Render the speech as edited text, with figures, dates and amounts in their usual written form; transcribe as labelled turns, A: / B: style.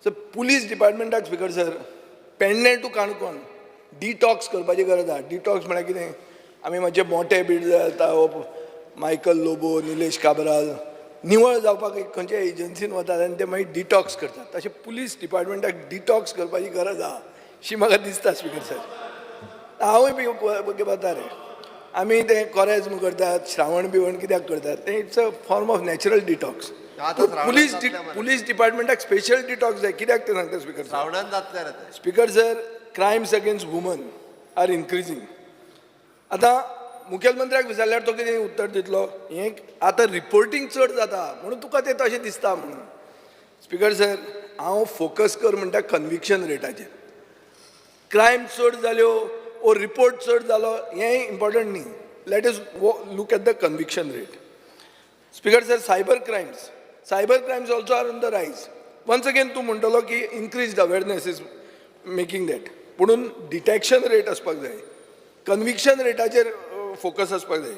A: So पुलीस डिपार्टमेंटाक, speaker sir, Pernem to Canacona detox करपाची गरज आहा. डिटॉक्स म्हळ्यार कितें? आमी मातशे मोटे बीड जाता हो मायकल लोबो, निलेश काब्राल, निवळ जावपाक एक खंयच्या एजन्सीन वतात आनी ते मागीर डिटॉक्स करतात. तशें पुलीस डिपार्टमेंटाक डिटॉक्स करपाची गरज आहा शी म्हाका दिसता, स्पिकर सर. हांवूय बी वता रे. आमी ते कोरेज्म करतात, श्रावण बिवण कित्याक करतात तें? It's a form of natural detox.
B: आतां श्रावणांत
A: पुलीस
B: जातलें मरे.
A: पुलीस डिपार्टमेंटाक स्पेशल डिटॉक्स जाय. कित्याक तें सांगता, स्पिकर सर.
B: श्रावणान जातलें रे तें.
A: Speaker sir, crimes against women are increasing. आतां मुखेलमंत्र्याक विचारल्यार तो कितें उत्तर दितलो? हें आतां रिपोर्टींग चड जाता म्हणून तुका तें तशें दिसता म्हणून. स्पिकर सर, हांव फोकस कर म्हणटा कन्विक्शन रेटाचेर. क्रायम चड जाल्यो ओ रिपोर्ट चड जालो हें इम्पॉर्टंट न्ही. Let us look at the conviction rate. Speaker sir, cyber crimes, cyber crimes also are on the rise. Once again तूं म्हणटलो की increased awareness is making that, पुणून डिटॅक्शन रेट आसपाक जाय, कन्विक्शन रेटाचेर फोकस आसपाक जाय.